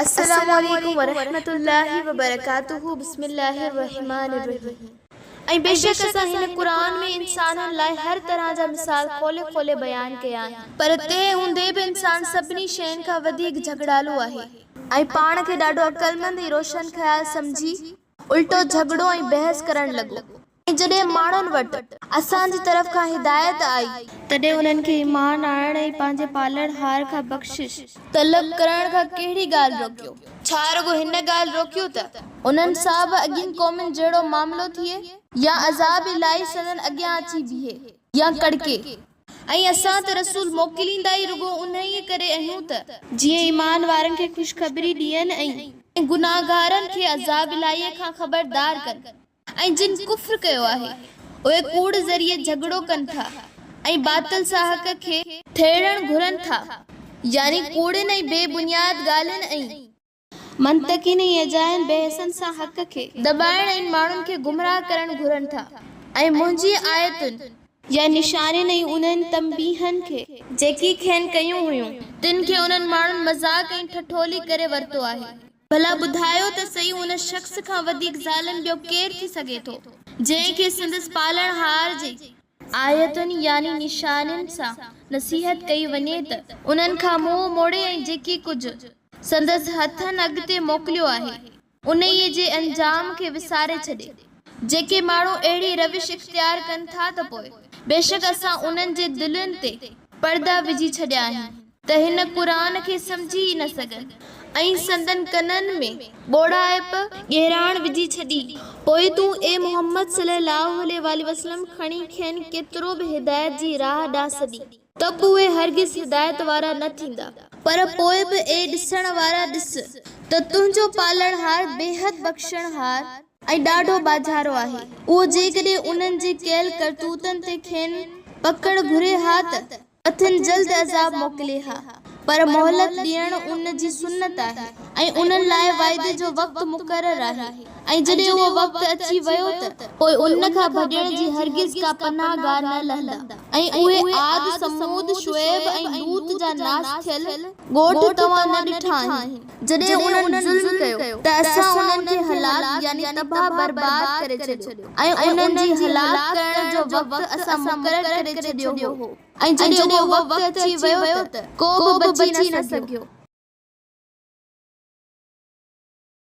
السلام عليڪم ورحمة الله وبرڪاته بسم الله الرحمٰن الرحيم ۽ بيشڪ اسان هن قرآن ۾ انسانن لاء هر طرح جا مثال کولي کولي بيان ڪيا آهن. پر تنهن هوندي به انسان سڀني شين کان وڌيڪ جهڳڙالو آهي. ۽ پاڻ کي ڏاڍو عقلمند ۽ روشن خيال سمجهي الٽو جهڳڙو ۽ بحث ڪرڻ لڳو. ۽ جڏهن ماڻهن وٽ اسان جي طرف کان هدايت آئي. تڏهن انهن کي ايمان آڻڻ ۽ پنهنجي پالڻهار کان بخشش طلب ڪرڻ کان ڪهڙي ڳالهه روڪيو؟ ڇا رڳو هن ڳالهه روڪيو ته انهن سان به اڳين قومن جهڙو معاملو ٿئي يا عذاب الاهي سندن اڳيان اچي بيهي يا ڪڙڪي؟ ۽ اسان ته رسول موڪليندا ئي رڳو انهيء ڪري اهيون ته. جيئن ايمان وارن کي خوشخبري ڏين ۽. گناهگارن کي عذاب الاهيء کان خبردار ڪن. ۽ جن ڪفر ڪيو آهي، اهي ڪوڙ ذريعي جهڳڙو ڪن ٿا ۽ باطل سان حق کي. ٿيڙڻ گهرن ٿا، يعني ڪوڙين ۽ بي بنياد ڳالهين ۽. منطقين ۽ اجاين بحثن سان حق کي. دٻائڻ ۽ ماڻهن کي گمراهه ڪرڻ گهرن ٿا ۽ منهنجي آيتن. يا نشانين ۽ انهن تنبيهن کي. جيڪي کين ڪيون هيون، تن کي انهن ماڻهن مذاق ۽ ٺٺولي ڪري ورتو آهي. ڀلا ٻڌايو ته سهي ان شخص کان وڌيڪ ظالم ٻيو ڪير ٿي سگهي ٿو، جنهن کي سندس پالڻهار جي. آيتن يعني نشانين سان نصيحت ڪئي وڃي ته انهن کان منهن موڙي ۽ جيڪي ڪجهه سندس هٿن اڳتي موڪليو آهي، انهيء جي انجام کي وساري ڇڏي. جيڪي ماڻهو اهڙي روش اختيار ڪن ٿا ته پوء بيشڪ اسان انهن جي دلين تي پردا وجهي ڇڏيا آهن. ته هن قرآن کي سمجهي ئي نه سگهن ۽ سندن ڪنن ۾. ٻوڙائپ، ڳيراڻ، وجهي ڇڏي. پوء تون، اي محمد صلّي اللّٰه عليه واٰله وسلّم، کڻي کين ڪيترو به هدايت جي راهه ڏانهن سڏين، ته به اهي هرگز هدايت وارا نه ٿيندا. پر پوء به اي ڏسڻ وارا ڏس! ته تنهنجو پالڻهار بيحد بخشڻهار ۽ ڏاڍو ٻاجهارو آهي. اهو جيڪڏهن انهن جي ڪيل ڪرتوتن تي کين پڪڙ گهري ها ته. مٿن جلد عذاب موڪلي ها، پر مهلت ڏيڻ ان جي سنت آهي ۽ انهن لاء وعدي جو وقت مقرر آهي ۽ جڏهن اهو وقت اچي ويو ته پوء ان کان ڀڄڻ جي هرگز ڪا پناهه گاهه نه لهندا ۽ اهي عاد، ثمود، شعيب ۽ لوط جا ناس ٿيل ڳوٺ توهان نه ڏٺا آهن، جڏهن انهن ظلم ڪيو ته اسان انهن کي هلاڪ يعني تباهه برباد ڪري ڇڏيو. ۽ انهن جي هلاڪ ڪرڻ جو وقت اسان مقرر ڪري ڇڏيو هو ۽ جڏهن اهو وقت اچي ويو ته ڪو به بچي نه سگهيو.